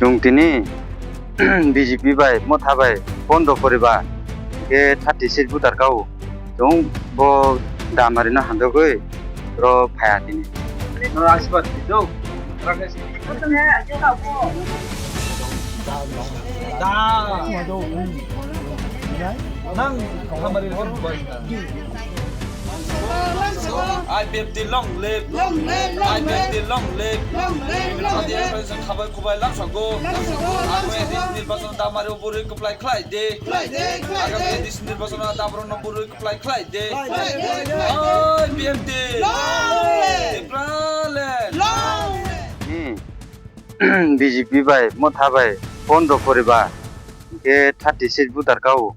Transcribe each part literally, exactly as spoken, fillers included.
Chwng tini B J P bai Motha bai pondro poribar, hwnkhe thirty six voter kao. Chwng bo damari no hamjagwi ro phaiya tini. Noro asibad di do. Nang hamari hor bai. I P F T long live. Long live, long I P F T live. Long live. Long live, long Adi live. President khabai khubai langsago. Langsago, Agami langsago. A D C nirbachon damari o bwrwi kwplai khlai de. Khlai de, khlai de. Agami A D C nirbachon damari no bwrwi kwplai khlai de. Khlai de, khlai de. I P F T. Long live. Tipraland. Long live. Hmm. B J P bai Motha bai pondro poribar, hwnkhe thirty six voter kao.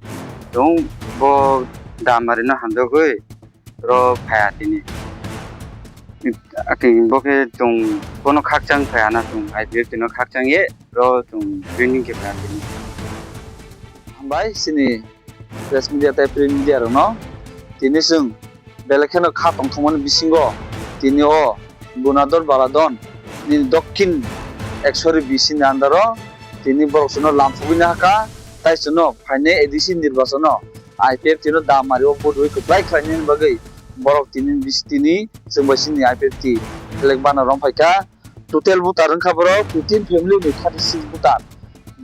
Chwng bo damari no hamjagwi ro phaiya tini. Ati bo khe chwng bono khakchang phaiya na, chwng I P F T no khakchang ye ro chwng joining khe phaiya tini. Hambai chini press media tei print media rokno. Tini chwng belai kheno kha tongthokmani bisingo tini o Gunadhar Baladon ni Dokhin ekshori B C ni under o tini borok chwngno lamsogwi nahakha, tai chwngno phainai A D C nirbachono I P F T no damari o vote rwi kwplai khlainani bagwi borok tini bis-, tini chwng bai chini I P F T flag bana romphai kha. Total voter wngkha borok fifteen family ni thirty six voter.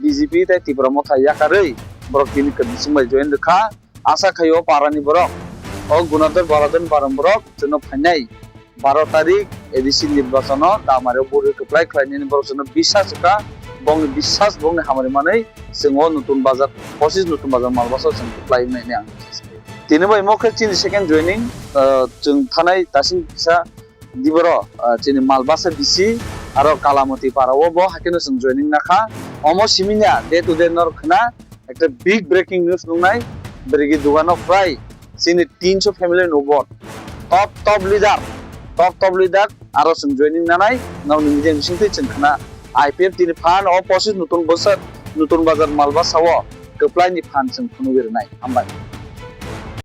B J P tei Tipra Motha yakarwi borok tini kwrwi chwng bai join rwkha. Asa khai o para ni borok, o Gunadhar Baladon para ni borok chwngno phainai baro tarik A D C nirbachono damari o vote rwi kwplai khlainani borok chwngno bisas rwkha. Bongni bisas, bongni hamari manwi chwng o Nutun Bazar, pochis Nutun Bazar Malbasa o chwng kwplai wngnai hwnwi ang. Tini bai mo khe chini second joining, ah, chwng thanai tasing kisa diboro, ah, chini Malbasa B C aro Kalamati para o bo haikhe no chwng joining nakha. Omo simi ya day to day norok khna ekta big breaking news nungnai, beregi dugano prai chini tinsho family no vote. Top, top leader, top, top leader aro chwng joining nanai, nokni media bisingtwi chwng khna I P F T ni phan o pochis Nutun Bazar, Nutun Bazar Malbasa o kwplai ni phan chwng phunugwi rwnai. Hambai.